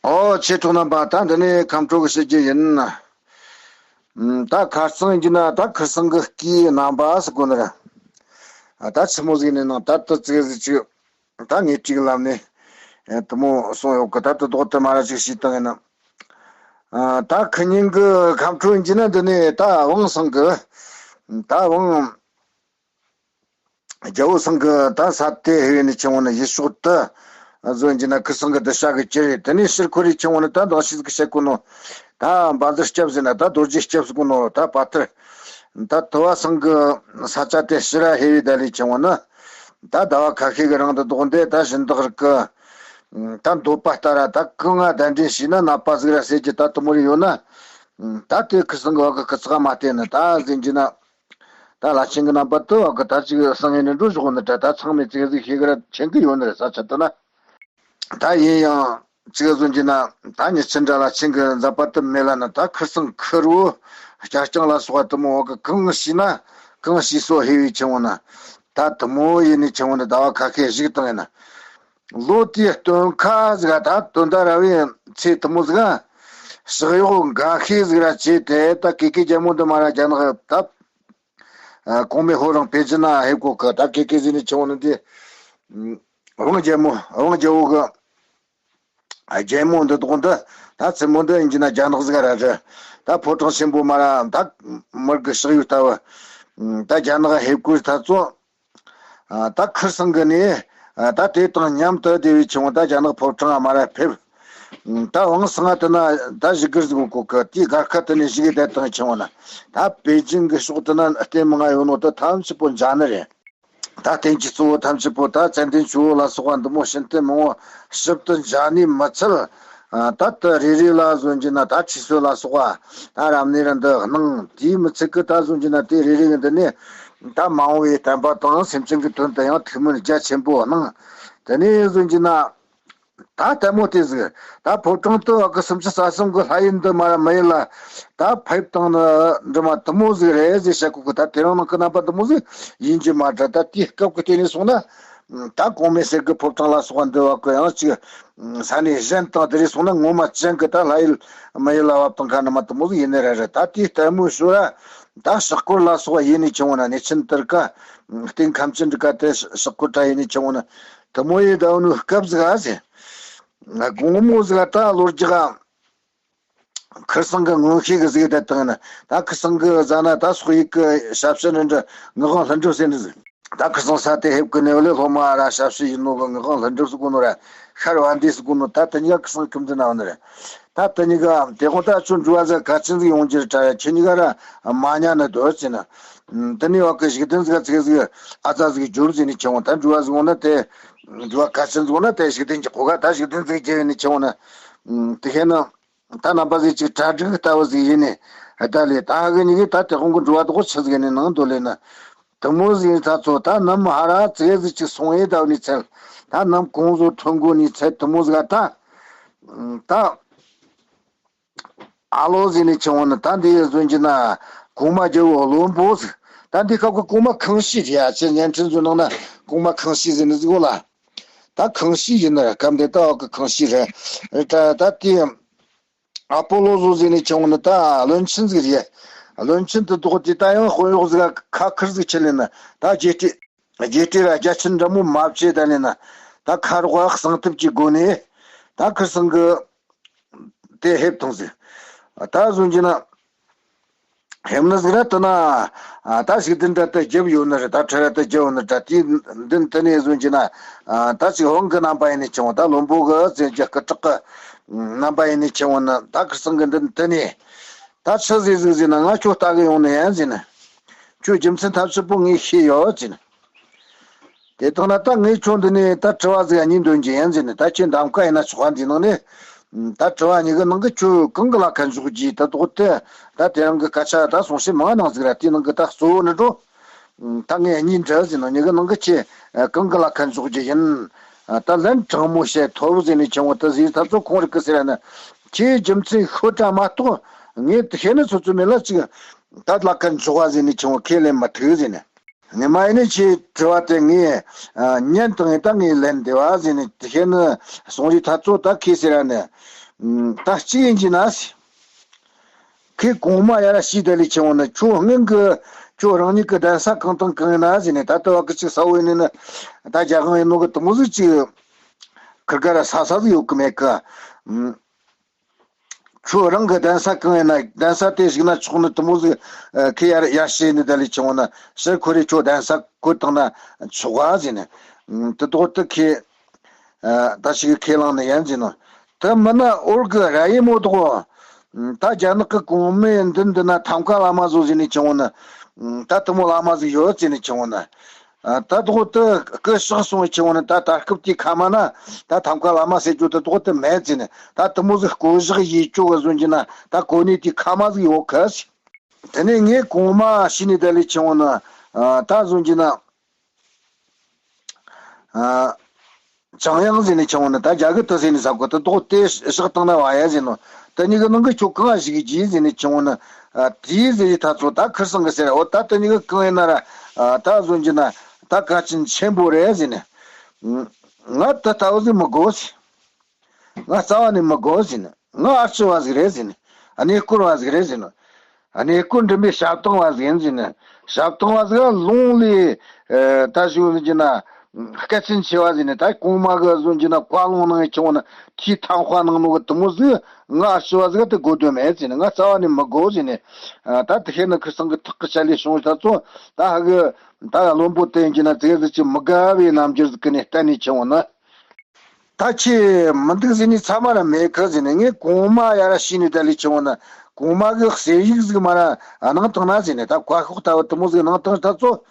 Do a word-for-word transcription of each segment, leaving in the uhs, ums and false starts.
ཨོ་ཆོས་གྲོགས་རྣམ་པ། ད་འདི་ནས་ཁམས་ཕྲུག་གི་བཤད་རྒྱུ་ཡིན། ཨམ། ད་ཁ་རྩང་ཡིན་རྒྱུ་ན་ད་ཁིར་སང་གི་སྐུའི་རྣམ་པ་ཟེར་གོ་ནི་རེད། ཨ། ད་ཆི་མོ་ཟིག་ནས་ནང་ད་ལྟ་ཙིག་ཟིག་ཅིག་ད་ངས་ཅིག་ལམ་ནས་ཨེ་དེ་མོ་གསུངས་ཡོད་གི། ད་དེ་ལྡོག་ཏུ་མ་ར་ཅིག་ཤེས་བཏང་ཡིན་ན། ཨ། ད་ཁི་ཉིན་གི་ཁམས་ཕྲུག་ཡིན་རྒྱུ་ན་འདི་ནས་ད་ཝང་སང་གི། ད་ཝང་རྒྱལ་པོ་སང་གི་ད་ས་དེ་ཧེ་ནས་ཆེ་བོ་ནི་ཡུལ་ཕྱོགས་དུ་བཟོ་རྒྱུ་ན་ཁི་སང་གི་འདི་ཤ་གི་ཅི་རེད། དེ་ནས་ཕྱིར་འཁོར་རེ་ཆེ་བོ་ནི་ད་འདང་ཞིག་གི་བཤད་གོ་ནོ། ད་འབའ་འདི་སྐྱབས་ཟེར་ན་ད་རྡོ་རྗེ་སྐྱབས་ཟེར་གོ་ནོ། ད་པ་ཐར་ད་དུ་བ་སང་གི་ས་ཆ་དེ་ཕྱིར་ར་ཧེ་བའི་ད་ལས་ཆེ་བོ་ནི། ད་ཟླ་བ་ཁ་ཤས་ཀྱི་རིང་དུ་ལྡོག་འདི་ད་སྦྱིན་བདག་རིགས་ཀྱི་ད་འདོད་པ་ལྟར་ད་གང་ང་གདན་འདྲེན་བྱས་ན་ནད་པ་ཟིག་ར་སེལ་གྱི་ད་དུ་མོ་རེ་ཡོད་ན། ད་དེ་ཁི་སང་གི་བ་གི་ཁི་ཚག་མ་བལྟས་ན་ད་ཟིན་གྱི་ན། ད་བླ་ཆེན་གྱི་རྣམ་པ་དུ་བ་གི་ད་ཅིག་སང་ངེ་ནས་འགྲོ་ཞོག་ནི་ད་ད་ཚང་མས་ཙིག་ཟིག་ཤེས་གི་ར་ཆེན་གི་ཡོད་ནི་རེད། ས་ཆ་དུ་ན། ད་ཡིན་ཡང་ཅིག་བཟོ་རྒྱུ་ན་ད་ཉི་ཆི་འདྲ་ལ་ཆིང་གི་མཛད་པ་དུ་མེད་ལ་ན། ད་ཁིར་སང་ཁིར་བོ་སྐྱ་རྐྱང་ལ་སོགས་པ་དུ་མོ་བ་གི་གང་ཤི་ན་གང་ཤི་སོ་ཧེ་བའི་ཆེ་བོ་ན། ད་དུ་མོ་ཡིན་ནི་ཆེ་བོ་ནི་ཟླ་བ་ཁ་ཤས་ཞིག་བཏང་ཡིན་ན། ལོ་དེའི་སྟོན་ཁ་ཟིག་ད་སྟོན་ཟླ་ར་བའི་ཚེས་དུ་མོ་ཟིག་ཕྱག་གཡོག་འགའ་ཤས་ཟིག་ར་བྱས་ཏེ་ད་ཀེ་ཀེ་རྒྱལ་མོ་འདི་མ་ར་རྒྱ་ནག་ད། ཨ། གོང་མའི་ཧོ་རང་པེ་ཅིན་ན་ཧེ་གོ་གི། ད་ཀེ་ཀེ་ཟིག་ནི་ཆེ་བོ་ནི་དེ། ཨམ། ཝང་རྒྱལ་མོ་ཝང་རྒྱལ་བོ་གི་རྒྱལ་མོ་འདི་དོག་འདི་ད་ཚེ་མོ་འདི་ཡིན་གྱི་ན་རྒྱ་ནག་ཟིག་ར་རེད། ད་ཕོ་བྲང་ཆེན་པོ་མ་ར་ད་མི་གི་ཕྱག་ཡུལ་ལྟ་བུ། ཨམ། ད་རྒྱ་ནག་ཧེ་གོ་ད་ཚོ། ཨ། ད་ཁིར་སང་གི་ནི། ཨ། ད་དེ་དང་མཉམ་དུ་བསྡད་པའི་ཆུང་ད་རྒྱ་ནག་ཕོ་བྲང་མ་ར་ཕེབས། ད་ཝང་སང་དུ་ན་ད་བཞུགས་སྒར་ཟིག་གོ་གི། དེའི་སྒར་ཁ་དུ་ནས་བཞུགས་གི་བསྡད་དང་ཆུང་ན། ད་པེ་ཅིང་གི་ཕྱོགས་དུ་ན་རྟེན་མང་ང་ཡོད་ནོ་ད་ཐམས་ཅད་པོ་མཇལ་ནི་རེད། ད་རྟེན་གྱི་གཙོ་བོ་ཐམས་ཅད་པོ་ད་ཙན་དན་ཆུ་བོ་ལ་སོགས་པ་འདི་མོ་ཤིན་ཏུ་མང་བོ་ཞིབ་ཏུ་མཇལ་ནས་མི་ཚད། ད་ལྟ་རེ་རེ་ལ་བཟོ་རྒྱུ་ན་ད་ཁྲུས་གསོལ་ལ་སོགས་པ་ད་རབ་གནས་ར་འདི་གནང་། དེའི་མི་ཚད་ཀི་ད་བཟོ་རྒྱུ་ན་དེ་རེ་རེ་གི་འདི་ནས་ད་མ་འོངས་པའི་བསྟན་པ་དང་སེམས་ཅན་གྱི་དོན་དུ་ཡང་ཐུགས་སྨོན་རྒྱ་ཆེན་པོ་གནང་། དེ་ནས་བཟོ་རྒྱུ་ན། ད་ལྟད་མོ་དེ་ཟིག་ད་ཕོ་བྲང་དུ་བ་གི་སུམ་ཅུ་རྩ་གསུམ་གི་ལྷ་ཡུལ་འདི་མ་ར་མི་ཡུལ་ལ་ད་ཕེབས་བཏང་ནི་འདྲ་མ་དུ་མོ་ཟིག་རེད་ཟེར་བཤད་གོ་གི། ད་དེ་རིང་ནང་གི་རྣམ་པ་དུ་མོ་ཟིག་ཡིན་གྱི་མ་འདྲ། ད་དེའི་སྐབས་ཀྱི་དེ་ནས་སོང་ན། ད་གོང་མའི་གསེར་གྱི་ཕོ་བྲང་ལ་སོགས་པ་འདི་བ་གི་ཡང་ཅིག་ས་གནས་གཞན་དང་དེ་རིང་སོང་ན་ངོ་མ་ཅན་གི་ད་ལྷ་ཡུལ་མི་ཡུལ་ལ་བབས་བཏང་ཁ་འདྲ་མ་དུ་མོ་ཟིག་ཡིན་ནི་རེད་རེད། ད་དེའི་ལྟད་མོའི་ཞོར་ར་ད་ཕྱག་སྐོར་ལ་སོགས་པ་ཡིན་ནི་ཆུང་བ་ན་གནས་ཆེན་དེར་ཀ་རྟེན་ཁམས་ཆེན་འདྲི་ཀ་དེ་ཕྱག་སྐོར་དྲ་ཡིན་ནི་ཆུང་བ་ན། དུ་མོ་ཡི་ཟླ་བ་ནུ་སྐབས་ཟིག་ཨ་ཟེ། དགོང་མོ་ཟིག་ད་ལོ་རྒྱག་ཁིར་སང་གི་ངོ་ཤེས་གི་ཟིག་ད་བཏང་ན། ད་ཁིར་སང་གི་ཟ་ན་ད་སོག་ཡིག་གི་ཞབས་ཕྱི་ནི་འདྲ་ངག་དབང་ལྷུན་གྲུབ་ཟེར་ནི་ཟིག་ད་ཁིར་སང་ས་དེ་ཧེབ་གི་ནེ་བ་ལེ་སློབ་མ་ར་ཞབས་ཕྱི་ཡིན་ནོ་གི་ངག་དབང་ལྷུན་གྲུབ་ཟེར་གོ་ནོ་ར་ཤར་བ་འདི་ཟེར་གོ་ནོ། ད་དེ་གཉིས་ཀ་ཁིར་སང་ཁྱིམ་དུ་ན་བ་ནི་ར། ད་དེ་གཉིས་ཀ་དེ་དགོང་ད་ཆུ་འགྲོ་བ་ཟིག་ག་ཆེན་ཟིག་ཡོང་རྒྱུ་ར་ཁྱེད་གཉིས་ཀ་ར་མ་ཉན་ནི་འདོད་ཟེར་ན། དེ་ནས་བ་གི་ཞིག་དན་ཟིག་ཚིག་ཟིག་ཨ་ཙ་ཟིག་འབྱོར་ཟེར་ནི་ཆུང་བ། ད་འགྲོ་བ་ཟིག་འོང་ན་དེ། འགྲོ་བ་ག་ཚོད་འཛོམས་ན་དེ་ཞིག་དན་གྱི་གོ་ག་ད་ཞིག་དན་ཟིག་རྒྱལ་བའི་ནི་ཆེ་བོ་ན། དེ་ཤེས་ན། ད་རྣམ་པ་ཟིག་ཅིག་གྲ་སྒྲིག་ལྟ་བུ་ཟིག་ཡིན་ནི། ད་ལས་ད་གི་ཉིད་ཀྱིས་ད་དེ་དགོང་གི་འགྲོ་བ་དག་ཆི་ཟིག་ནི་ནང་དུ་ལས་ན། དུ་མོ་ཟིག་ད་ཚོ་ད་ནམ་ཧ་ར་ཙེ་ཟིག་ཅིག་སོང་ཡེ་ད་ནི་ཚལ། ད་ནམ་གོང་བཟོ་ཐོན་གོ་ནི་ཚལ་དུ་མོ་ཟིག་ད། ད། ཨ་ལོ་ཟེར་ནས་ཆེ་བོ་ནི་ད་འདི་ཡི་བཟོ་རྒྱུ་ན་གོང་མ་རྒྱལ་བོ་བློན་པོ་ཟིག་ད་འདི་སྐབས་ཀྱི་གོང་མ་ཁང་ཤིས་རེད་ཡ། ཅེས་བརྙན་འཕྲིན་བཟོ་ནང་ན་གོང་མ་ཁང་ཤིས་ཟེར་ནི་ཟིག་གོ་ལ། ད་ཁང་ཤིས་ཡིན་ན་སྐབས་འདི་ད་བ་གི་ཁང་ཤིས་རེད། ད་ད་དེ་ཨ་པོ་ལོ་ཟོ་ཟེར་ནས་ཆེ་བོ་ནི་ད་བློན་ཆེན་ཟིག་རེད། བློན་ཆེན་དུ་དོག་དེ་ད་ཡང་དཔོན་གཡོག་ཟིག་ཁ་ཁུར་ཟིག་ཆེ་ལེ་ན་ད་རྒྱས་སྤྲས་རྒྱས་སྤྲས་ར་རྒྱ་ཆེན་འདྲ་མོ་མ་བྱེད་ད་ལེ་ན། ད་ཁ་རོག་གསང་ཐུབ་ཀྱི་སྒོ་ནས་ད་ཁུར་སང་གི་དེ་ཧེབ་ཐོང་ཟིག་ད་བཟོ་རྒྱུ་ན། ཧེམ་ནི་ཟིག་ར་དུ་ན། ད་ཞིག་དིན་འདྲ་དུ་རྒྱབ་ཡོད་ནི་རེད། ད་ཁྲ་ར་དུ་རྒྱབ་ཡོད་ནི་འདྲ་དེ་འདིན་དུ་ནས་བཟོ་རྒྱུ་ན། ད་ཅིག་ཧོང་གི་རྣམ་པ་ཡིན་ནི་ཆེ་བོ། ད་བློན་པོ་གི་ཟེར་རྒྱུ་སྐུ་དྲག་གི་རྣམ་པ་ཡིན་ནི་ཆེ་བོ་ནི་ད་ཁུ་སང་གི་འདིན་དུ་ནས། ད་ཆི་ཟིག་ཟིག་ཟིག་ན་ང་ཁྱོད་ལྟ་གི་ཡོང་ནི་ཡིན་ཟེར་ནི། ཁྱོད་རྒྱུ་མཚན་ཐབས་ཆུ་པོ་ངས་ཤེས་ཡོད་ཟེར་ནི། དེ་དག་ན་ད་ངས་ཁྱོད་འདི་ནས་ད་དྲི་བ་ཟིག་གཉིས་འདོན་གྱི་ཡིན་ཟེར་ནས། ད་ཁྱེད་འདམ་ཀ་ཡིན་ན་ཆོག་པ་འདི་ནང་ནས། ད་དྲི་བ་གཉིས་ཀྱི་ནང་གི་ཁྱོད་གང་གི་ལ་ཁ་འཇོག་གྱིས་ད་དོག་དེ། ད་དེ་རང་གི་སྐད་ཆ་ད་གསུང་བཤད་མང་ནང་ཟིག་ར་དེའི་ནང་གི་ད་གཙོ་བོ་ནི་འགྲོ། ད་ངས་གཉིས་འདྲི་ཟེར་ནོ། གཉིས་ཀྱི་ནང་གི་ཁྱེད་གང་གི་ལ་ཁ་འཇོག་གྱི་ཡིན། ད་ལན་དྲང་མོ་བཤད་ཐོབ་ཟེར་ནས་ཆེན་པོ་ད་ཟིག་ད་ཚོ་ཁོང་རིག་གི་ཟེར་ནི། ཁྱེད་རྒྱུ་མཚན་ཤོད་དྲ་མ་གཏོགས་ངས་དེ་ཤེས་ནི་ཚོ་ཚོ་མེད་ལ་ཅིག་ད་ལ་ཁ་འཇོག་བ་ཟེར་ནས་ཆེན་པོ་ཁས་ལེན་མ་ཐུབ་ཟེར་ནས། ངས་མ་ཡིན་ནི་ཁྱེད་དྲི་བ་དེ་ངས་ཉན་དང་ངས་ད་ངས་ལན་འདེབས་བ་ཟེར་ནས་དེ་ཤེས་ནི་སོང་རི་ཐ་ཚོ་ད་ཁས་ཟེར་ར་ནས། ད་གཅིག་ཡིན་གྱི་ན། ཁོས་གོང་མ་ཡར་ཞུས་ད་ལས་ཆེ་བོ་ནི་ཁྱོད་སྔོན་གྱི་ཁྱོད་རང་ཉིད་ཀྱི་གདན་ས་གང་དང་གང་ཡིན་ན་ཟེར་ནས། ད་ལྟ་བ་གི་ཅིག་ས་བོ་ཡིན་ནི་ནི། ད་རྒྱ་གང་ཡིན་ནོ་གི་དུ་མོ་ཟིག་ཅིག་ཁིར་ག་ར་ས་ས་ཟིག་ཡོད་གི་མེད་གི། ཁྱོད་རང་གི་གདན་ས་གང་ཡིན་ན་གདན་ས་དེ་ཞིག་ན་ཆོག་ནི་དུ་མོ་ཟིག་ཁོས་ཡར་ཡར་ཞུས་ནི་ད་ལས་ཆེ་བོ་ནི། ཕྱིར་ཁོ་རེ་ཁྱོད་གདན་ས་བཀོད་བཏང་ན་ཆོག་ག་ཟེར་ནས། དུ་དོག་དུ་ཁོས། ད་ཞིག་ཁས་བླངས་ནས་ཡན་ཟིན་ནོ། དེ་མིན་ན་འོར་གི་ར་ཡེ་མོ་དོ། ད་རྒྱ་ནག་གི་གོང་མའི་མདུན་འདི་ན་ཐམ་ཀ་བླ་མ་བཟོ་ཟིན་ནས་ཆུང་བོ་ནི། ད་དུ་མོ་བླ་མ་ཟིག་ཡོད་ཟིན་ནས་ཆུང་བོ་ནི། ད་དོ་དུ་སྐུ་གཤེགས་སོང་བའི་ཆུང་བོ་ནི། ད་ད་སྐབས་དེའི་ཁ་མ་ན་ད་ཐམ་ཀ་བླ་མ་ཟེར་རྒྱུ་དུ་དོ་དུ་མེད་ཟིན་ནས། ད་དུ་མོ་ཟིག་བསྐོ་བཞག་ཡེ་ཅོ་གི་བཟོ་གྱི་ན་ད་གོ་གནས་དེའི་ཁ་མ་ཟིག་ཡོད་གི། དེ་ནས་ངས་གོང་མ་ཤི་ནས་ད་ལས་ཆུང་བོ་ནི། ད་བཟོ་གྱི་ན། ཨ། ཅང་ཡང་ཟེར་ནས་ཆུང་བོ་ནི། ད་རྒྱ་གི་དུ་ཟེར་ནས་ཟ་གོ་དུ་དོག་དེ་བཞག་བཏང་ན་བ་ཡ་ཟེར་ནོ། དེ་གཉིས་ཀྱི་ནང་གི་ཁྱོད་གང་ཞིག་གྱིས་ཟེར་ནས་ཆུང་བོ་ནི། ཨ། དེའི་ཟེར་ཡི་ཐ་ཚོ་ད་ཁིར་སང་གི་ཟེར། འོ་ད་དེ་གཉིས་ཀྱི་གང་ཡིན་ན་ར། ཨ། ད་བཟོ་གྱི་ན་ད་གལ་ཆེན་ཆེན་པོ་རེད་ཟེར་ནས། ང་ད་ལྟ་བུ་ཟིག་མི་དགོས་ཟེར། ང་རྩ་བ་ནས་མི་དགོས་ཟེར་ནས། ང་ཨར་ཆུ་བ་ཟིག་རེད་ཟེར་ནས། གནས་སྐོར་བ་ཟིག་རེད་ཟེར་ནས། གནས་སྐོར་འགྲིམ་པའི་ཞབས་ཏང་བ་ཟིག་ཡིན་ཟེར་ནས། ཞབས་ཏང་བ་ཟིག་ལོང་ལས། ད་ཞུ་ཟིག་གྱི་ན། སྐད་ཆེན་ཆེ་བ་ཟིག་ནས། ད་གོང་མ་གི་བཟོ་གྱི་ན་བཀའ་ལུང་གནང་ཡི་ཆུང་བོ་ན་ཐིའི་ཐང་དཔའ་གནང་ནོ་གི་དུ་མོ་ཟིག་ང་ཨར་ཆུ་བ་ཟིག་དེ་དགོས་དོན་མེད་ཟེར་ནས། ང་རྩ་བ་ནས་མི་དགོས་ཟེར་ནས། ད་དེ་ཤེས་ན་ཁིར་སང་གི་ཐག་གི་ཆ་ལས་བྱུང་ད་ཚོ། ད་ཧ་གི་ད་བློན་པོ་དེ་ཡིན་གྱི་ན་ཙེ་ཟིག་ཅིག་མི་དགའ་བའི་རྣམ་འགྱུར་ཟིག་གི་ནས་བསྟན་ནས་ཆུང་བོ་ན། ད་ཁྱེད་མི་འདུག་ཟེར་ནས་ཚ་མ་ར་མེད་ཁ་ཟེར་ནས། ངས་གོང་མ་ཡར་ཤི་ནས་ད་ལས་ཆུང་བོ་ན་གོང་མ་གི་གསེར་ཡིག་ཟིག་མ་ར་གནང་བཏང་ན་ཟེར་ནས། ད་བཀའ་ཤོག་ལྟ་བུ་དུ་མོ་ཟིག་གནང་བཏང་ད་ཚོ།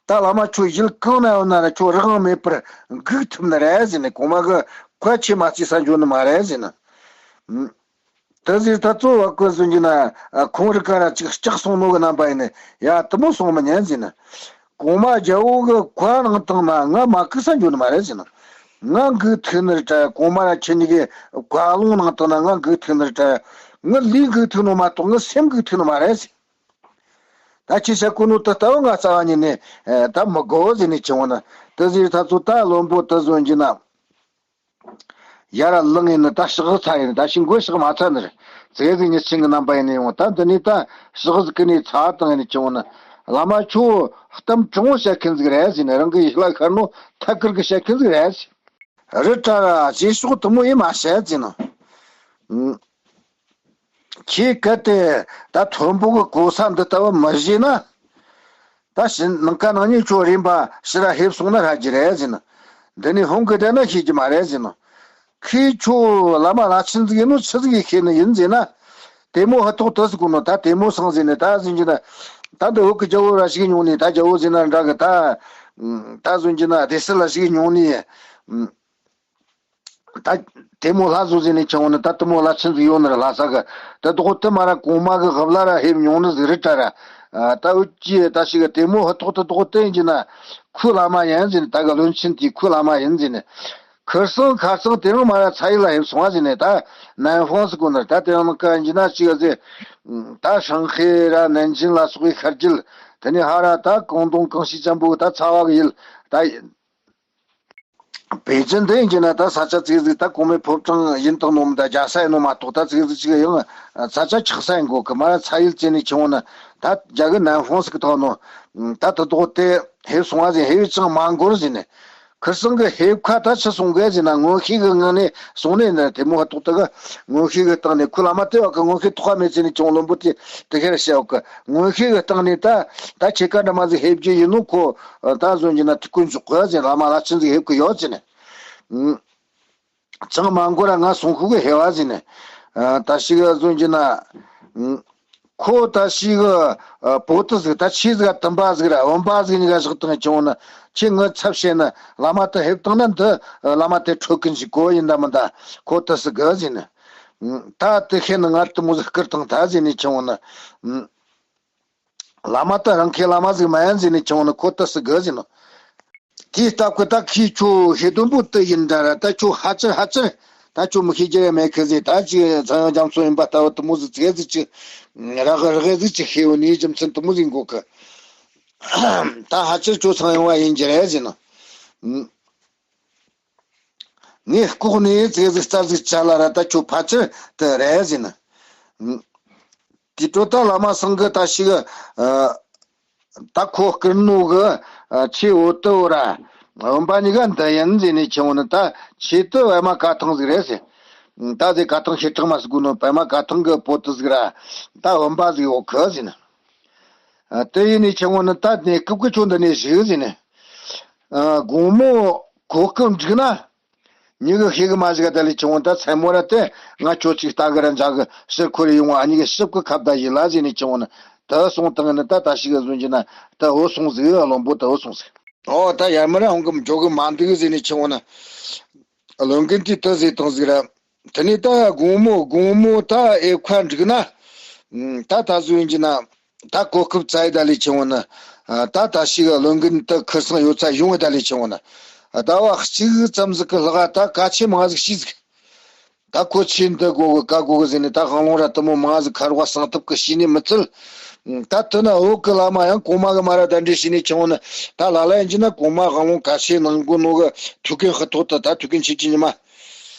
ད་བླ་མ་ཁྱོད་ཡུལ་གང་ན་ཡོད་ན་ར་ཁྱོད་རང་མེད་པར་སྒུག་ཐུབ་ནི་རེད་ཟེར་ནས། གོང་མ་གི་བཀའ་ཆེ་མ་བརྩིས་ས་འཇོག་ནི་མ་རེད་ཟེར་ནས། དེ་ཟེར་ད་གཙོ་བོ་བ་ཀོན་སུན་གྱི་ན་ཁོང་རི་ཀ་ར་ཅིག་སྐྲག་སོང་ནོ་གི་རྣམ་པ་ཡིན་ནི། ཡ་དུ་མོ་སོང་མི་ཉན་ཟིན་ནི། གོང་མ་རྒྱལ་བོ་གི་བཀའ་གནང་བཏང་ན་ང་མ་སྐུ་ས་འགྱོ་ནི་མ་རེད་ཟིན་ནི། ང་སྒུག་ཐུག་ནི་རེད་དྲ། གོང་མ་ར་ཁྱེད་གཉིས་ཀྱི་བཀའ་ལུང་གནང་བཏང་ན་ང་སྒུག་ཐུག་ནི་རེད་དྲ། ང་ལུས་སྒུག་ཐུག་ནོ་མ་གཏོགས་ང་སེམས་སྒུག་ཐུག་ནི་མ་རེད་ཟིན། ད་ཁྱེད་ཤ་ཀུ་ནུ་དུ་ལྟ་བུ་ང་རྩ་བ་ཉིད་ནས་ད་མི་དགོ་ཟིན་ནི་ཆུང་བོ་ན། དུ་ཟེར་ད་ཚོ་ད་བློན་པོ་དུ་བཟོ་འགྱི་ན། ཡ་ར་ལངས་ཡིན་ནི་ད་ཕྱག་ཚ་ཡིན། ད་ཤི་མགོ་ཕྱག་མ་ཚ་ནི་རེད། ཙེ་ཟིག་ཉི་ཆིང་གི་རྣམ་པ་ཡིན་ནི་ཡོང་། ད་འདི་ནི་ད་ཕྱག་ཟིག་གི་ནི་ཚ་བཏང་ཡིན་ནི་ཆུང་ནི། བླ་མ་ཁྱོད་གཏམ་དྲང་བོ་བཤད་མཁན་ཟིག་རེད་ཟིན་ནི། རང་གི་ཡིད་ལ་ཤར་ནོ་ཐད་ཀར་གི་བཤད་མཁན་ཟིག་རེད། རི་བྲག་ར་རྗེས་ཕྱོགས་དུ་མོ་ཡིན་མ་བཤད་ཟིན་ནི། ཁྱེད་གལ་ཏེ་ད་མཐོན་པོ་གི་གོ་ས་འདི་ལྟ་བུ་མི་བཞེས་ན། ད་ཕྱི་ནང་ཁ་ནང་ཉིད་ཁྱོད་རིམ་པ་ཕྱི་ར་ཧེབ་སོང་ན་ཧྲ་རྒྱུ་རེད་ཟིན། འདི་ནས་ཧོང་གི་བསྡད་ན་ཤེས་རྒྱུ་མ་རེད་ཟིན། ཁོས་ཁྱོད་བླ་མ་བླ་ཆེན་ཟིག་ཡིན་ནོ་ཆི་ཟིག་ཡིན་ཤེས་ནི་ཡིན་ཟིན་ན། དེ་མོ་ཧ་ཐོག་ཏུ་ཟིག་གོ་ནོ་ད་དེ་མོ་སང་ཟིན་ནི་ད་ཟིན་གྱི་ན། ད་འདི་འོག་གི་རྒྱལ་བོ་ར་ཞིག་མྱོང་ནི། ད་རྒྱལ་བོ་ཟིན་ན་འདྲ་གི་ད། ད་ཟིན་གྱི་ན་སྡེ་སྲིད་ལ་ཞིག་མྱོང་ནི། ད་དེ་མོ་ལྷ་བཟོ་ཟིན་ནས་ཆང་བོ་ནི་ད་དེ་མོ་ལྷ་ཆེན་ཟིག་ཡོད་ནི་རེད། ལྷ་ས་གི་ད་དོག་དེ་མ་ར་གོང་མ་གི་ཧབ་ལ་ར་ཧེབ་མྱོང་ནི་ཟིག་རི་བྲག་ར། ད་འུ་ཅི་ད་ཞིག་གི་དེ་མོ་ཧུ་ཐོག་ཏུ་དོག་དེ་ཡིན་གྱི་ན་ཁུ་བླ་མ་ཡིན་ཟིན་ནས། ད་གི་བློན་ཆེན་དེ་ཁུ་བླ་མ་ཡིན་ཟིན་ནས། ཁིར་སང་ཁ་སང་དེ་རིང་མ་ར་ཚ་ཡི་ལ་ཧེབ་སོང་བ་ཟིན་ནས། ད་ནན་ཧྥང་སི་གོ་ནི་རེད། ད་དེ་རིང་ནང་ཀ་ཡིན་གྱི་ན་ཞིག་གི་ཟེ། ད་ཧྲང་ཧེ་ར་ནན་ཅིན་ལ་སོགས་པའི་ཤར་རྒྱུད། དེ་ནས་ཧ་ར་ད་ཀོང་ཏུང་ཀང་ཤི་ཅན་པོ་ད་ཚ་བ་གི་ཡིལ་ད། པེ་ཅིན་དེ་ཡིན་གྱི་ན་ད་ས་ཆ་ཙིག་ཟིག་ད་གོང་མའི་ཕོ་བྲང་ཡིན་དང་ནོ་མི་ད་རྒྱ་ས་ཡིན་ནོ་མ་གཏོགས། ད་ཙིག་ཟིག་ཅིག་ཡང་ས་ཆ་ཆགས་ས་ཡིན་གོ་གི་མ་ར་ཚ་ཡུལ་ཙེ་ནས་ཆུང་བོ་ན། ད་རྒྱ་གི་ནན་ཧྥང་སི་གི་ཐོག་ནོ། ད་ད་དོག་དེ་ཧེབ་སོང་བ་ཟིན། ཧེབ་ཅང་མ་འགོར་ཟིན་ནས། ཁིར་སང་གི་ཧེབ་ཁ་ད་ཆི་སོང་གི་ཟིན་ན། སྔོན་ཤེས་གི་ངང་ནས་སོང་ནས་ན་དེ་མོ་ཧ་ཐོག་ད་གི་སྔོན་ཤེས་གི་སྟེང་ནས་ཁུ་བླ་མ་དེ་བ་གི་སྔོན་ཤེས་ཐོག་མེད་ཙེ་ནས་ཆུང་བློན་པོ་དེ་དེ་ཁེར་བཤད་བ་གི་སྔོན་ཤེས་གི་སྟེང་ནས་ད་ད་ཁྱེད་ཀ་འདྲ་མ་ཟིག་ཧེབ་རྒྱུ་ཡིན་ནོ་ཁོ། ད་བཟོ་གྱི་ན་ཐུགས་ཀུན་འཇོག་གི་ཟེར། བླ་མ་བླ་ཆེན་ཟིག་ཧེབ་གི་ཡོད་ཟེར་ནས། ཅང་མ་འགོར་ར་ང་སོང་ཁུག་གི་ཧེ་བ་ཟེར་ནས། ད་ཞིག་བཟོ་གྱི་ན། ཁོ་ད་ཞིག་བོ་ཏི་ཟིག་ད་ཆི་ཟིག་དུམ་པ་ཟིག་ར་བུམ་པ་ཟིག་གཉིས་ཀ་བཞག་བཏང་བྱུང་ན། ཁྱེད་ངའི་ཚབ་བྱས་ན་བླ་མ་དེ་ཧེབ་བཏང་ན་འདི་བླ་མ་དེ་འཕྲོད་ཀུན་གྱི་གོ་ཡིན་ད་མི་ད་ཁོ་ཏི་སི་གི་ཟེར་ནས། ད་དེ་ཤེས་ན་ང་དུ་མོ་ཟིག་བསྐུར་བཏང་ད་ཟེར་ནས་བྱུང་ན། བླ་མ་ད་རང་ཁའི་བླ་མ་ཟིག་མ་ཡིན་ཟེར་ནས་བྱུང་ན་ཁོ་ད་སི་གི་ཟེར་ནོ། དེའི་སྟབས་ཀྱིས་ད་ཁོས་ཁྱོད་ཤེས་དོན་པོ་དེ་ཡིན་འདྲ་ར། ད་ཁྱོད་ཧ་ཅིར་ཧ་ཅིར་ད་ཁྱོད་མི་ཤེས་རྒྱུ་རེ་མེད་ཁི་ཟེར། ད་ཅི་ཚངས་དབྱངས་རྒྱ་མཚོ་ཡིན་པ་ལྟ་བུ་དུ་མོ་ཟིག་ཙེ་ཟིག་ཅི་ར་གི་ར་གི་ཟིག་ཅི་ཤེས་བོ་ནི་རྒྱུ་མཚན་དུ་མོ་ཟིག་འགོ་གི། ད་ཧ་ཅིར་ཁྱོད་ཚངས་དབྱངས་བ་ཡིན་རྒྱུ་རེད་ཟེར་ནོ། ངས་ལྐོག་ནས་ཙེ་ཟིག་རྩ་ཟིག་བཅད་ལ་ར་ད་ཁྱོད་ཕལ་ཆེར་དེ་རེད་ཟེར་ནི། དེ་འཕྲོ་ད་བླ་མ་སངས་རྒྱས་ད་ཞིག་ཨ། ད་ཁོ་བསྐུར་ནོ་གི་ཨ། ཆེ་འོ་དུ་འོ་ར། བུམ་པ་གཉིས་ཀ་འདི་ཡིན་ཟེར་ནས་ཁྱེར་འོང་ནི། ད་ཆེ་དུ་པད་མ་ཀ་ཐང་ཟིག་རེད་ཟེར། ད་ཟེར་ཀ་ཐང་ཞེ་དྲག་མ་ཟིག་དགོས་ནོ། པད་མ་ཀ་ཐང་གི་པོ་ཏི་ཟིག་ར། ད་བུམ་པ་ཟིག་ཡོད་གི་ཟེར་ནི། ཨ། དེ་ཡིན་ནས་ཁྱེར་འོང་ནི། ད་གནས་སྐབས་ཀྱི་ཁྱོད་འདི་ནས་བཞུགས་ཟེར་ནི། ཨ། དགོང་མོ་གོ་སྐབས་འགྲིག་ན། མྱི་གི་ཤེད་གི་མ་ཞིག་ག་ད་ལས་ཁྱེར་འོང་། ད་མཚན་མོ་ར་དེ་ང་ཁྱོད་ཅིག་ལྟ་གི་ར་འཇག་གི། ཕྱིར་འཁོར་ཡོང་བ་ཨ་ཉི་གི་ཞིབ་གི་ཁ་བརྡ་ཡིན་ལ་ཟེར་ནས་ཁྱེར་འོང་ནི། ད་སོང་དང་ནི་ད་ད་ཞིག་གི་བཟོ་རྒྱུ་ན་ད་འོ་སོང་ཟིག་བློན་པོ་ད་འོ་སོང་ཟིག་ཨོ་ད་ཡར་མར་འོང་གི་འཇོག་གི་མ་འདུག་ཟེར་ནས་ཁྱེར་འོང་ནི། བློན་རྒན་དེས་ད་ཟེར་དང་ཟིག་ར། དེ་ནས་ད་དགོང་མོ་དགོང་མོ་ད་ཨེ་ཁ་འགྲིག་ན། ད་ད་བཟོ་ཡིན་གྱི་ན། ད་གོ་སྐབས་བཙལ་ཡི་ད་ལས་ཁྱེར་འོང་ནི། ད་ད་ཞིག་བློན་རྒན་ད་ཁུར་སང་ཡོད་ཚད་ཡོང་ཡི་ད་ལས་ཁྱེར་འོང་ནི། ཟླ་བ་གཅིག་ཙམ་ཟིག་གི་ལྷག་ད་གལ་ཆེ་མང་ཟིག་ཤེས་ཟིག་ད་ཁོ་ཆེ་འདི་དགོ་གི་ཀ་དགོ་གི་ཟེར་ནས་ད་དབང་ལུང་ར་དུ་མོ་མང་ཟིག་ཁ་རོག་གསང་ཐབས་གི་ཤེས་ནས་མི་ཚུལ། ད་དུ་ན་བོད་གི་བླ་མ་ཡང་གོང་མ་གི་མ་ར་གདན་འདྲེན་བྱས་ནས་ཁྱེར་འོང་ནི། ད་ལ་ལ་ཡིན་གྱི་ན་གོང་མ་དབང་ལུང་གལ་ཆེ་གནང་དགོ་ནོ་གི་ཐུགས་འགན་ཧུར་ཐོག་ཏུ་ད་ཐུགས་འགན་ཆེ་ཆེ་ཉི་མ།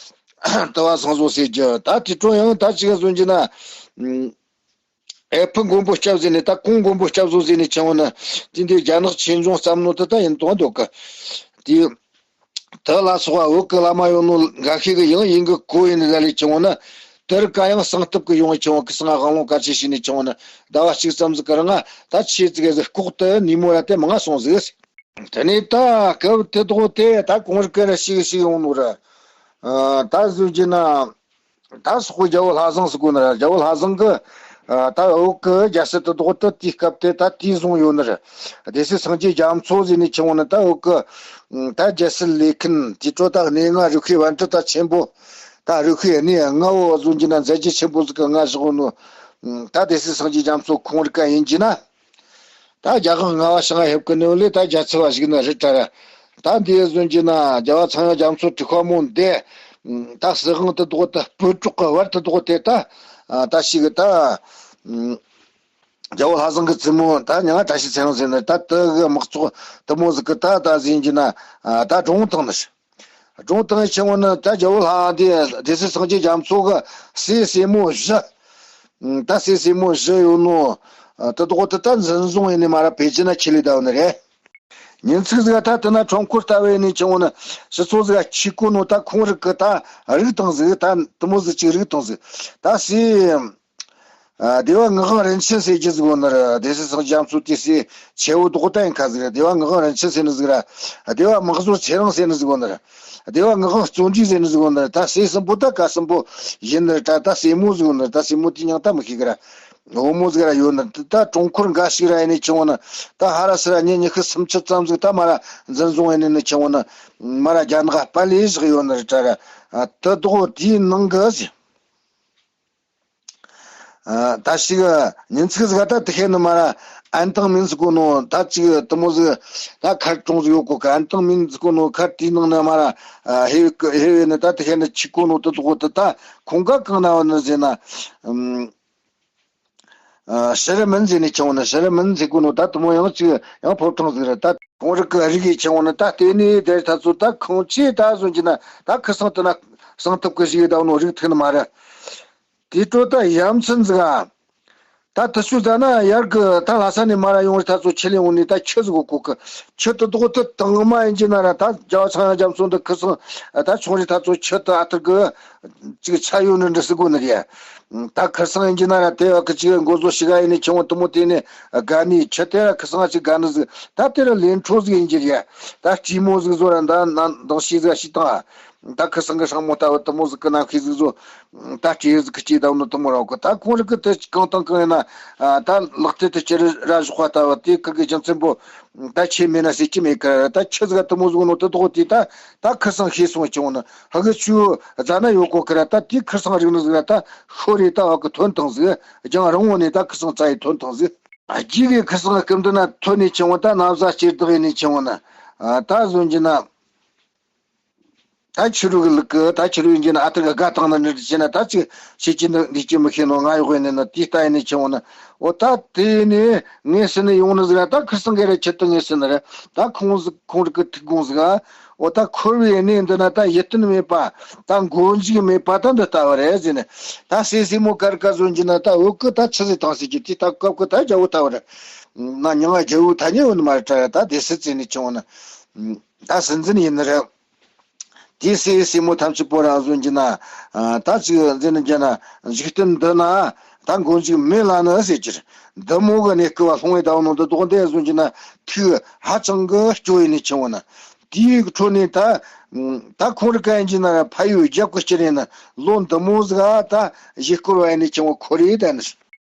ལྟ་བ་སངས་རྒྱས་ཟེར་རྒྱུ་ད་དེ་འཕྲོ་ཡང་ད་ཅིག་ག་བཟོ་རྒྱུ་ན། ཨེ་ཕུ་མགོན་པོ་སྐྱབས་ཟེར་ནས་ད་གོང་མགོན་པོ་སྐྱབས་བཟོ་ཟེར་ནས་ཁྱེར་འོང་ནི། དེ་འདི་རྒྱ་ནག་ཆོས་འབྱུང་བརྩམས་ནོ་དེ་ད་ཡིན་དོན་འདོད་གི། དེ་དེ་ལ་སོགས་པ་བོད་གི་བླ་མ་ཡོད་ནོ་འགའ་ཤས་གི་ཡང་ཡིན་གི་གོ་ཡིན་ནི་ད་ལས་ཁྱེར་འོང་ནི། དེར་ཀ་ཡང་གསང་ཐབས་གི་ཡོང་ཁྱེར་འོང་གི། སང་དབང་ལུང་གལ་ཆེ་ཤེས་ནས་ཁྱེར་འོང་ནི། ཟླ་བ་གཅིག་ཙམ་ཟིག་གི་རིང་ང་ད་ཆེ་ཙིག་གེ་ཟིག་ལྐོག་ཏུ་ནུས་མོ་ར་དེ་མང་ང་སོང་ཟིག་དེ་ནས་ད་སྐབས་དེ་དོག་དེ་ད་གོང་རི་ཀ་ར་ཞིག་ཞིག་ཡོང་ནོ་ར། ཨ། ད་བཟོ་རྒྱུ་ན། ད་སོག་པོ་རྒྱལ་བོ་ལྷ་བཟང་ཟེར་གོ་ནི་ར། རྒྱལ་བོ་ལྷ་བཟང་གི། ཨ། ད་བོད་གི་རྒྱལ་སྲིད་དེ་དོག་དེ་དེའི་སྐབས་དེ་ད་དེས་བཟུང་ཡོད་ནི་ར། སྡེ་སྲིད་སངས་རྒྱས་རྒྱ་མཚོ་ཟེར་ནས་ཁྱེར་འོང་ནི། ད་བོད་གི་ད་རྒྱལ་སྲིད་ལས་མཁན་དེ་འཕྲོ་ད་གནས་ལྔ་རིགས་ཤེས་པཎྜི་ཏ་ཆེན་པོ། ད་རིགས་ཤེས་གནས་ལྔ་བོ་བཟོ་རྒྱུ་ན་མཛད་རྗེས་ཆེན་པོ་ཟིག་གི་མངའ་བཞག་ནོ། ད་སྡེ་སྲིད་སངས་རྒྱས་རྒྱ་མཚོ་གོང་རི་ཀ་ཡིན་གྱི་ན། ད་རྒྱལ་དབང་ལྔ་པ་ཞིང་ཧེབ་ཀི་ནོ་ལེ་ད་རྒྱལ་ཚབ་བ་ཞིག་ནི་རེད་ད་ར། ད་འདི་བཟོ་རྒྱུ་ན་རྒྱལ་བ་ཚངས་དབྱངས་རྒྱ་མཚོ་གྲུབ་པ་མོ་འདི། ད་སྲིད་དབང་དེ་དོག་དེ་སྤོས་གྲོགས་ཀྱི་བར་དེ་དོག་དེ་ད། ད་ཞིག་ད། རྒྱལ་བོ་ལྷ་བཟང་གི་བཙུན་མོ་ད་མྱིང་ང་བཀྲ་ཤིས་ཚེ་རིང་ཟེར་ནི། ད་དེ་གི་དམག་ཚོགས་དེ་མོ་ཟིག་གི་ད་ད་ཟིན་རྒྱུ་ན། ད་སྒྲུང་བཏང་ནི། སྒྲུང་བཏང་ཡི་ཁྱེར་འོང་ནི། ད་རྒྱལ་བོ་ལྷ་འདི་སྡེ་སྲིད་སངས་རྒྱས་རྒྱ་མཚོ་གི་སྲས་སྲས་མོ་བཞི། ད་སྲས་སྲས་མོ་བཞི་ཡོད་ནོ། དེ་དོག་དེ་ད་འཛིན་བཟུང་ཡིན་ནི་མ་ར་པེ་ཅིན་ན་ཁྲིད་ལས་ད་ཡོད་ནི་རེད། ཉིན་ཚིག་ཟིག་ད་དེ་ན་ཁྲོམ་སྐོར་ལྟ་བུ་ཡིན་ནི་ཁྱེར་འོང་ནི། སྤྱི་ཚོགས་ཟིག་ཁྱི་ཀོ་ནོ་ད་ཁོང་རིགས་གི་ད་རིགས་དང་ཟིག་ད་དེ་མོ་ཟིག་ཅིག་རིགས་དང་ཟིག་ད་སྲས། ཨ། སྡེ་བ་ངག་དབང་རིན་ཆེན་ཟེར་རྒྱུ་ཟིག་ཡོད་ནི་རེད། སྡེ་སྲིད་སངས་རྒྱས་རྒྱ་མཚོ་དེའི་སྲས་ཆེ་བོ་དོག་ད་ཡིན་ཁ་ཟིག་རེད། སྡེ་བ་ངག་དབང་རིན་ཆེན་ཟེར་ནི་ཟིག་ར། སྡེ་བ་དམག་ཟོར་ཚེ་རིང་ཟེར་ནི་ཟིག་ཡོད་ནི་རེད། སྡེ་བ་ངག་དབང་བརྩོན་འགྲུས་ཟེར་ནི་ཟིག་ཡོད་ནི་རེད། ད་སྲས་གསུམ་པོ་ད་ག་གསུམ་པོ་ཡིན་ནི་རེད། ད་ད་སྲས་མོ་ཟིག་ཡོད་ནི་རེད། ད་སྲས་མོ་དེའི་མྱིང་ད་མི་ཤེས་གི་ར། བུ་མོ་ཟིག་ར་ཡོད་ནི་རེད། ད་གྲོང་འཁོར་འགའ་ཞིག་ར་ཡིན་ནི་ཁྱེར་འོང་ནི། ད་ཧ་ར་སི་ར་མྱི་ཉི་ཤུ་སུམ་ཅུ་ཙམ་ཟིག་ད་མ་ར་འཛིན་བཟུང་ཡིན་ནི་ཁྱེར་འོང་ནི། མ་ར་རྒྱ་ནག་པ་ལས་བཞག་ཡོད་ནི་རེད་ད་ར། དེ་དོག་དེའི་ནང་གི་ཟིག་ཨ། ད་ཞིག་ཉིན་ཚིག་ཟིག་ད་དེ་ཤེས་ནི་མ་ར་ཨན་ཏང་མིན་ཟེར་གོ་ནོ་ད་ཅིག་དེ་མོ་ཟིག་ད་མཁར་གྲོང་ཟིག་ཡོད་གོ་གི། ཨན་ཏང་མིན་ཟེར་གོ་ནོ་མཁར་དེའི་ནང་ནས་མ་ར་ཨ་ཧེ་ཧེ་བས་ནི་ད་དེ་ཤེས་ནི་ཁྱི་ཀོ་ནོ་དེ་དོག་དེ་ད་ཁོང་ག་གང་ན་བ་ནི་ཟེར་ན། ཨམ། ཨ། ཕྱི་རི་མིན་ཟེར་ནི་ཁྱེར་འོང་ནི། ཕྱི་རི་མིན་ཟེར་གོ་ནོ་ད་དེ་མོ་ཡང་ཅིག་ཡང་ཕོ་བྲང་ཟིག་རེད། ད་ཁོང་རིགས་གི་རིགས་ཡི་ཁྱེར་འོང་ནི། ད་ལྟེ་ནི་དེར་ད་ཚོ་ད་ཁང་ཆེ་ད་བཟོ་རྒྱུ་ན་ད་ཁུ་སང་དེ་ན་གསང་ཐབས་གི་ཞིག་ད་ནོ་རིགས་ཐུག་ནི་མ་རེད། དེ་སྤྲོ་ད་ཡ་མཚན་ཟིག་ཨ། ད་དེ་ཚོ་ད་ན་ཡར་གི་ད་ལྷ་ས་ནས་མ་ར་ཡོང་རི་ད་ཚོ་ཁྲིད་ལས་འོང་ནི་ད་ཁྱི་ཟིག་གོ་གི། ཁྱི་དེ་དོག་དེ་དང་མ་ཡིན་གྱི་ན་ར་ད་རྒྱལ་བ་ཚངས་དབྱངས་རྒྱ་མཚོ་འདི་ཁུ་སང་ད་ཆུང་རི་ད་ཚོ་ཁྱི་དེ་ཨ་ཐུར་གི་ཅིག་ཆ་ཡོད་ནི་འདྲ་ཟིག་གོ་ནི་རེད། ད་ཁུ་སང་ཡིན་གྱི་ན་ར་དེ་བ་གི་ཅིག་མགོ་བཟོ་ཞིག་ག་ཡིན་ནི་ཁྱེར་འོང་དེ་མོ་དེ་ནི་དགའ་ནི། ཁྱི་དེ་ར་ཁུ་སང་ཅིག་དགའ་ནི་ཟིག་ད་དེ་ར་ལས་འཕྲོ་ཟིག་ཡིན་གྱི་རེད། ད་སྤྲེལ་མོ་ཟིག་བཟོ་ར་ད་ན་འདང་ཤེས་ཟིག་ཤི་དང་། ད་ཁུ་སང་གི་སྲང་མོ་ལྟ་བུ་དེ་མོ་ཟིག་གི་ནམ་ཤེས་ཟིག་བཟོ། ད་སྤྲེལ་ཟིག་གི་སྐྱེས་དང་ནི་དེ་མོ་ར་གོ། ད་ཁོང་རིགས་གི་དེ་གང་དང་གང་ཡིན་ན། ད་ལག་དེ་དེ་ཅི་ར་བཞག་པ་ལྟ་བུ་དེ་ཁུ་གི་རྒྱུ་མཚན་པོ། ད་ཁྱི་མེད་ན་ཟེར་གྱི་མེད་ཀི། ད་ཁྱི་ཟིག་དེ་མོ་ཟིག་ནོ་དེ་དོག་དེ་ད་ད་ཁུ་སང་ཤེས་སོང་ཁྱེར་འོང་ནི། ཧ་གི་ཆུ་རྫ་ན་ཡོད་གོ་ཀི་ར། ད་དེ་ཁུ་སང་རིག་ནི་ཟིག་ར། ད་ཤོ་རེ་ད་བ་གི་ཐོན་ཐང་ཟིག་རྒྱང་རིང་བོ་ནས་ད་ཁུ་སང་རྩ་ཡི་ཐོན་ཐང་ཟིག་རྗེས་གི་ཁུ་སང་སྐུ་མདུན་ན་ཐོན་ནས་ཁྱེར་འོང་ད་ན་བཟའ་སྐྱེར་བདག་ཡིན་ནས་ཁྱེར་འོང་ན། ད་བཟོ་རྒྱུ་ན། ད་ཁྱི་རུ་གི་ལུག་གི་ད་ཁྱི་རུ་ཡིན་གྱི་ན་ཨ་ཐུར་གི་དགའ་བཏང་ན་ནི་བྱས་ན་ད་ཅིག་ཤེས་ཀྱི་འདུག་འདི་ཅི་མི་ཤེས་ནོ། ང་ཡོག་ཡིན་ནི་ན་དེ་ལྟ་ཡིན་ནི་ཁྱེར་འོང་ན། འོ་ད་དེ་ནི་ངས་ཟེར་ནི་ཡོང་ནི་ཟིག་ར། ད་ཁུ་སང་གི་ར་ཁྱི་དེ་ངས་ཟེར་ནི་ར། ད་ཁོང་ཟིག་ཁོང་རིགས་གི་ཐུགས་དགོངས་ཟིག་ཨ། འོ་ད་འཁོར་བའི་གནས་འདི་ན་ད་ཡིད་རྟོན་མེད་པ། ད་མགོ་མཇུག་མེད་པ་ད་འདི་ལྟ་བུ་རེད་ཟེར་ནས། ད་སྲས་སྲས་མོ་གར་ག་བཟོ་རྒྱུ་ན་ད་འོད་ཀི་ད་ཆི་ཟིག་བཏང་ཟེར་རྒྱུ་དེ་ད་སྐབས་ཀི་ད་རྒྱ་བོ་ལྟ་བུ་རེད། ན་མྱང་ང་རྒྱལ་བོ་ཐ་སྙད་ཡོད་ནི་མ་རེད་དྲ། ད་སྡེ་སྲིད་ཟེར་ནས་ཆུང་བ་ན། ད་སྲིད་འཛིན་ཡིན་ནི་རེད། དེའི་སྲས་སྲས་མོ་ཐམས་ཅད་པོ་རང་བཟོ་རྒྱུ་ན། ད་ཅིག་འཛིན་རྒྱུ་ན་འཇིག་རྟེན་འདི་ན་ད་མགོ་མཇུག་མེད་ལ་ནི་ཟེར་གྱི་རེད། འདི་མོ་གི་གནས་སྐབས་ལྷུང་བའི་ཟླ་བ་ནང་དུ་ལྡོག་འདི་བཟོ་རྒྱུ་ན་ཐུགས་ཧ་ཅང་གི་སྐྱོ་ཡིན་ནི་ཆུང་བ་ན། དེའི་འཕྲོ་ནས་ད་ད་ཁོང་རི་ག་ཡིན་གྱི་ན་ཕ་ཡུལ་རྒྱལ་ཁབ་སྤྱི་རེད་ན་ལོ་འདི་མོ་ཟིག་ད་གཞིས་སྐོར་བ་ཡིན་ནི་ཆུང་བ་ཁོ་རེ་ད་ནི།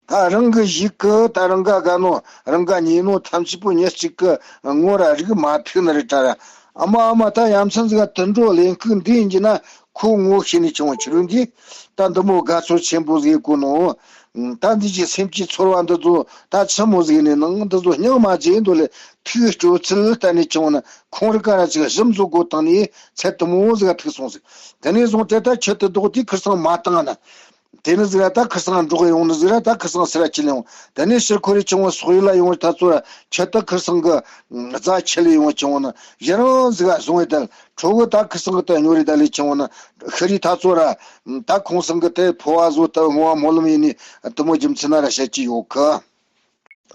ད་རང་གི་གཞིས་ཀི་ད་རང་ག་དགའ་ནོ་རང་ག་ཉེ་ནོ་ཐམས་ཅད་པོ་ཉེ་གཅིག་གི་ངོ་ར་རིག་མ་ཐུག་ནི་རེད་དྲ། ཨ་མ་ཨ་མ་ད་ཡ་མཚན་ཟིག་དུད་འགྲོ་ལེན་ཁུག་འདི་ཡིན་གྱི་ན་ཁོ་ངོ་ཤེས་ནི་ཆུང་བ་ཆི་རུ་འདི། ད་འདི་མོ་དགའ་ཚོར་ཆེན་པོ་ཟིག་གོ་ནོ། ད་འདི་གི་སེམས་ཀྱི་ཚོར་བ་འདི་ཚོ་ད་ཆི་མོ་ཟིག་ནི་ནང་འདི་ཚོ་སྙིང་མ་རྗེ་འདོད་ལས་ཐུགས་སྐྱོ་ཚུལ་ལྟ་ནི་ཆུང་བ་ན་ཁོང་རི་ག་ར་ཅིག་ཞིམ་བཟོ་གོ་བཏང་ནི་ཚད་དུ་མོ་ཟིག་ཐུག་སོང་ཟིག། དེ་ནས་བཟུང་སྟེ་ད་ཁྱོད་དུ་ལྡོག་དུས་ཁིར་སང་མ་བཏང་ན། དེ་ནི་ཟིག་ར་ད་ཁིར་སང་འགྲོགས་ཡོང་ནི་ཟིག་ར་ད་ཁིར་སང་སེ་ར་ཁྱེར་ཡོང་། དེ་ནས་ཕྱིར་ཁོ་རེ་ཆུང་བ་སོག་ཡུལ་ལ་ཡོང་རི་ད་ཚོ་ར་ཁྱོད་ད་ཁིར་སང་གི་རྫ་ཁྱེར་ལས་ཡོང་བ་ཆུང་བ་ན་ཡི་རང་ཟིག་ར་བཟུང་བའི་དལ་ཁྲོ་གི་ད་ཁིར་སང་གི་ད་ཉོ་རི་ད་ལས་ཆུང་བ་ན་ཤི་རི་ད་ཚོ་ར་ད་ཁོང་སང་གི་དེ་ཕོ་བ་བཟོ་ལྟ་བུ་ངོ་བ་སྨོན་ལམ་ཡིན་ནི་དུ་མོ་རྒྱུ་མཚན་ན་ར་བཤད་ཀྱི་ཡོད་གི།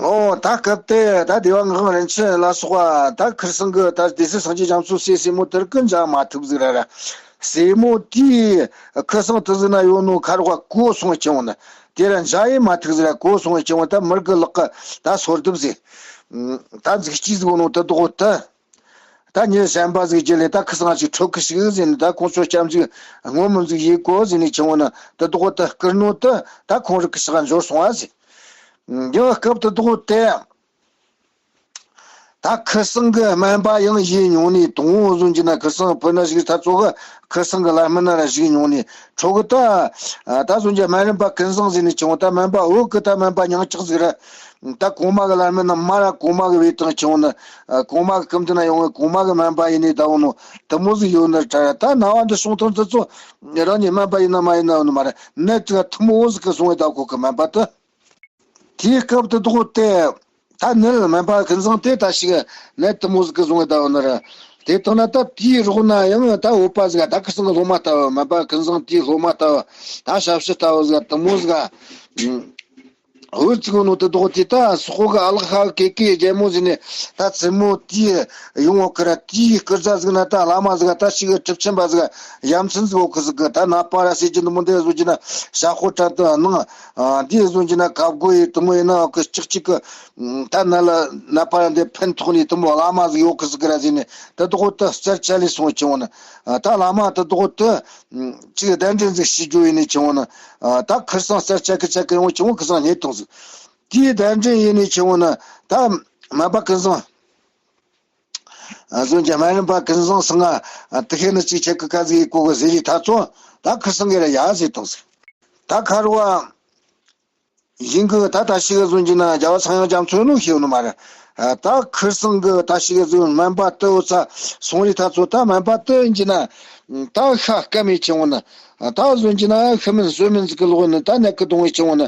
ཨོ་ད་སྐབས་དེ་ད་སྡེ་བ་ངག་དབང་རིན་ཆེན་ལ་སོགས་པ་ད་ཁིར་སང་གི་ད་སྡེ་སྲིད་སངས་རྒྱས་རྒྱ་མཚོ་སྲས་སྲས་མོ་དེར་ཀི་འཇག་མ་ཐུབ་ཟིག་ར་ར། སྲས་མོ་དེའི་ཁིར་སང་དུ་ཟིག་ན་ཡོད་ནོ་ཁ་རོག་གོ་སོང་བ་ཆེ་བོ་ན། དེ་ར་འཇག་ཡེ་མ་ཐུབ་ཟིག་ར་གོ་སོང་བ་ཆེ་བོ་ད་མིར་གི་ལག་གི་ད་སོར་དུབ་ཟིག། ད་འཛུགས་སྐྱིད་ཟིག་ནོ་ད་དོག་ད། ད་ཉི་གཞན་པ་ཟིག་རྒྱུ་ལས་ད་ཁིར་སང་ཅིག་ཁྲོ་ཁི་ཞིག་ཟིན་ད་ཁོང་ཚོ་སྐྱབས་འཇུག་སྔོན་མི་འཛུགས་ཡེ་གོ་ཟིན་ནས་ཆེ་བོ་ན་ད་དོག་ད་སྐུར་ནོ་ད་ད་ཁོང་རི་ཁི་ཞག་འབྱོར་སོང་བ་ཟིག། འདི་སྐབས་དུ་དོག་དེ། ད་ཁི་སང་གི་སྨན་པ་ཡང་ཡིན་མྱོང་ནས་དང་བོ་བཟོ་རྒྱུ་ན་ཁི་སང་བུ་ན་ཞིག་ད་ཚོ་གི་ཁི་སང་གི་ལ་སྨན་ན་ར་ཞིག་མྱོང་ནས་ཁྲོ་གི་ད། ད་བཟོ་རྒྱུ་སྨན་རིན་པ་ཀུན་བཟང་ཟེར་ནས་ཆུང་ད་སྨན་པ་འོ་གི་ད་སྨན་པ་མྱང་ཅག་ཟིག་ར། ད་གོང་མ་གི་ལ་སྨན་ན་མ་ར་གོང་མ་གི་བེ་ཏང་ཆུང་ན། གོང་མ་གི་ཀུམ་དུ་ན་ཡོང་བའི་གོང་མ་གི་སྨན་པ་ཡིན་ནས་ད་འོ་ནོ་དུ་མོ་ཟིག་ཡོད་ན་ད་ད་ན་བ་འདི་སོང་ཐོང་དུ་ཚོ། རང་ཉིད་སྨན་པ་ཡིན་ན་མ་ཡིན་ན་འོ་ནོ་མ་ར་ནད་ཅིག་ཐུ་མོ་ཟིག་གི་སོང་བའི་ད་གོ་གི་སྨན་པ་དུ། དེའི་སྐབས་དུ་དོག་སྟེ། ད་ནི་སྨན་པ་ཀུན་བཟང་དེ་ད་ཞིག་ནད་དུ་མོ་ཟིག་གི་བཟུང་བའི་ད་བ་ན་ར། དེ་དང་ན་ད་དེའི་རོགས་ན་ཡང་ད་བོད་པ་ཟིག་ད་ཁི་སང་གི་སློབ་མ་ལྟ་བུ་སྨན་པ་ཀུན་བཟང་དེའི་སློབ་མ་ལྟ་བུ་ད་ཞབས་ཕྱི་ལྟ་བུ་ཟིག་དུ་མོ་ཟིག་འོད་ཙིག་ནོ་དུ་དོག་དེ་ད་སོག་པོ་གི་ཨ་ལག་ཧ་གེ་གེ་རྒྱལ་མོ་ཟིག་ནས་ད་བཙུན་མོ་དེའི་ཡོང་བ་ཁི་ར་དེའི་སྐུ་རྫ་ཟིག་ན་ད་བླ་མ་ཟིག་ད་ཞིག་གྲུབ་ཆེན་པ་ཟིག་ཡ་མཚན་ཟིག་འོ་ཁི་ཟིག་གི་ད་ན་པ་ར་ཟེར་གྱི་འདུ་མོ་འདི་བཟོ་གྱི་ན་ཤ་ཁོ་ཏྲ་དུ་ནང་། ཨ་འདི་བཟོ་གྱི་ན་ཀ་བགོ་ཡི་དུ་མོ་ཡིན་ན་ཀི་ཅིག་ཅིག་གི་ད་ན་ལ་ན་པ་ར་འདི་ཕན་ཐོགས་ནས་དུ་མོ་བླ་མ་ཟིག་ཡོད་ཀི་ཟིག་གི་ར་ཟིན་ནས་ད་དོག་ཏུ་རྩར་བཅད་ལས་སོང་ཆེ་བོ་ན། ད་བླ་མ་ད་དོག་ཏུ་ཅིག་གདན་འདྲེན་ཟིག་ཞུ་རྒྱུ་ཡིན་ནས་ཆེ་བོ་ན། ད་ཁིར་སང་རྩར་བཅད་ཀི་བཅད་ཀི་ཡོང་ཆེ་བོ་ཁིར་སང་རྙེད་ཐོང་ཟིག། དེའི་གདན་འདྲེན་ཡིན་ནས་ཆེ་བོ་ན་ད་སྨན་པ་ཀུན་བཟང་། བཟོ་རྒྱུ་སྨན་རིན་པ་ཀུན་བཟང་སང་ང་དུ་ཤེས་ནི་ཅིག་ཆེ་ཀི་ཀ་ཟིག་གོ་གི་ཟེར་རི་ད་ཚོ་ད་ཁིར་སང་གི་ར་ཡ་ཟེར་ཐོང་ཟིག། ད་ཁ་རུ་བ། ཡིན་གི་ད་ད་ཞིག་གི་བཟོ་རྒྱུ་ན་རྒྱལ་བ་ཚངས་དབྱངས་རྒྱ་མཚོ་ནོ་ཤེས་ནོ་མ་རེད། ད་ཁིར་སང་གི་ད་ཞིག་གི་བཟོ་སྨན་པ་ཏི་འོ་ཚ་སོང་རི་ད་ཚོ་ད་སྨན་པ་ཏི་ཡིན་གྱི་ན། ད་ཤ་སྐམ་མེད་ཆེ་བོ་ན། ད་བཟོ་རྒྱུ་ན་ཤི་མིན་གསོན་མིན་ཟིག་གི་ལོག་ནི་ད་ནད་ཀི་གདོང་བའི་ཆེ་བོ་ན།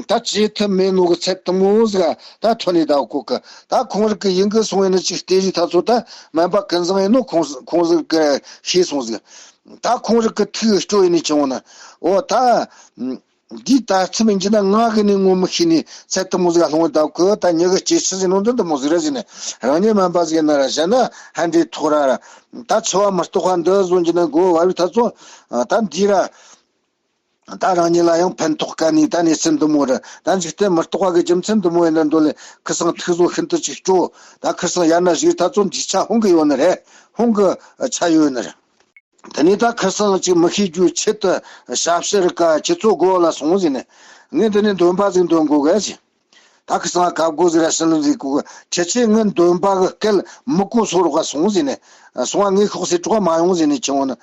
ད་ཅི་ཐུབ་མེད་ནོ་གི་ཚད་དུ་མོ་ཟིག་ད་ཐོན་ནི་ད་གོ་གི་ད་ཁོང་རིག་གི་ཡིན་གི་སོང་ཡིན་ནི་ཅིག་ལྟེ་རི་ད་ཚོ་ད་སྨན་པ་ཀུན་བཟང་ཡིན་ནོ་ཁོང་ཁོང་ཟིག་གི་ཤེས་སོང་ཟིག། ད་ཁོང་རིག་གི་ཐུགས་སྐྱོ་ཡིན་ནི་ཆེ་བོ་ན། འོ་ད། འདིའི་ལྟ་ཚུལ་མིན་གྱི་ན་ང་གི་ནི་ངོ་མི་ཤེས་ནི་ཚད་དུ་མོ་ཟིག་ལྷུང་བའི་ད་གོ་ད་ཉི་གི་སྐྱེ་ཤི་ཟིན་ནོ་འདི་འདི་མོ་ཟིག་ར་ཟིན་ནི་རང་ཉིད་སྨན་པ་ཟིག་ཡིན་ན་ར་གཞན་ན་ཧན་འདྲེ་ཐོག་ར་ར་ད་འཆི་བ་མི་རྟག་པ་འདི་བཟོ་རྒྱུ་ན་མགོ་བ་བའི་ད་ཚོ་ད་འདི་ར་ད་རང་ཉིད་ལ་ཡང་ཕན་ཐོགས་དཀའ་ནི་ད་གནས་ཚུལ་འདི་མོ་ར་ད་འཇིག་རྟེན་མི་རྟག་པ་གི་རྒྱུ་མཚན་འདི་མོ་ཡིན་ན་འདོད་ལེ་ཁི་སང་ཐུགས་བཟོ་ཤིན་ཏུ་ཅིག་སྐྱོ། ད་ཁི་སང་ཡར་ན་ཞིག་ད་ཚོ་འདི་ཆ་ཧོང་གི་ཡོད་ནི་རེད། ཧོང་གི་ཆ་ཡོད་ནི་རེད། དེ་ནས་ད་ཁིར་སང་ཅིག་མི་ཤེས་རྒྱུའི་ཆེད་དུ་ཞབས་ཕྱི་རིག་ག་ཁྱེད་ཚོ་དགོ་ལ་སོང་ཟིན་ནས་ངས་འདི་ནས་འདོན་པ་ཟིག་འདོན་དགོ་ག་ཟིན། ད་ཁིར་སང་ཀ་བགོ་ཟིག་ར་ཕྱི་ལུགས་ཟིག་གོ་གི་ཁྱེད་ཚོས་ངའི་འདོན་པ་གི་སྐད་མི་གོ་སོ་རོག་ག་སོང་ཟིན་ནས་སོང་བ་ངའི་ཤོག་སེ་གྲོགས་མ་ཡོང་ཟིན་ནས་ཆེ་བོ་ནི་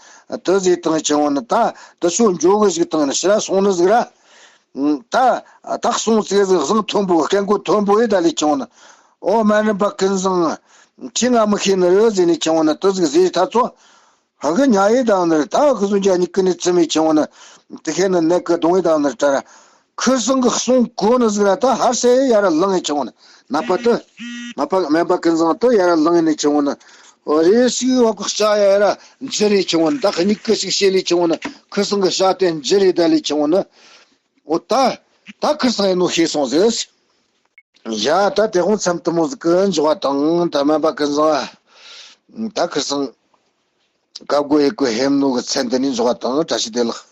དུ་ཟིག་དང་ཆེ་བོ་ནི་ད་དུ་ཤོག་འཇོ་གི་ཞིག་དང་ནི་ཕྱི་ར་སོང་ནི་ཟིག་ར། ད་ད་སོང་ཙེ་ཟིག་བཟང་མཐོན་པོ་སྐད་མགོ་མཐོན་པོ་ཡེ་ད་ལས་ཆེ་བོ་ནི། ཨོ་སྨན་རིན་པ་ཀུན་བཟང་ཁྱེད་ང་མི་ཤེས་ནི་རེད་ཟིན་ནས་ཆེ་བོ་ནི་དུ་ཟིག་ཟེར་ད་ཚོ། ཧ་གི་ཉ་ཡེ་དང་ནི་ད་ཧ་གི་སུ་འཇའ་ཉིད་ཀི་ནི་ཙི་མི་ཆེ་བོ་ན། དེ་ཁེ་ན་ནད་ཀི་གདོང་ཡེ་དང་ནི་ད་ར། ཁིར་སང་གི་གསུང་གོ་ནི་ཟིག་ར་ད་ཧར་སེ་ཡ་ར་ལང་ཡེ་ཆེ་བོ་ན། ན་པ་ཏི། མ་པ་སྨན་པ་ཀུན་བཟང་ཏི་ཡ་ར་ལང་ཡེ་ནི་ཆེ་བོ་ན། འོ་རེ་ཞིག་བ་ཀོ་ཤ་ཡ་ར་འཇི་རེ་ཆུང་བ་ནི་ད་ཁ་ཉིག་གི་ཞིག་ཤེས་ལི་ཆུང་བ་ནི་ཁུ་སང་གི་ཤ་དེ་འཇི་རེ་ད་ལི་ཆུང་བ་ནི། འོ་ད་ད་ཁུ་སང་ཡ་ནོ་ཤེས་སོང་ཟེར། ཡ་ད་དེ་དགོང་མཚམས་དུ་མོ་ཟིག་གི་འཇོག་བ་དང་ད་སྨན་པ་ཀུན་བཟང་། ད་ཁུ་སང་ཀ་གོ་ཡེ་གོ་ཧེམ་ནོ་གི་མཚན་དེ་ནི་འཇོག་བ་དང་བཀྲ་ཤིས་བདེ་ལེགས།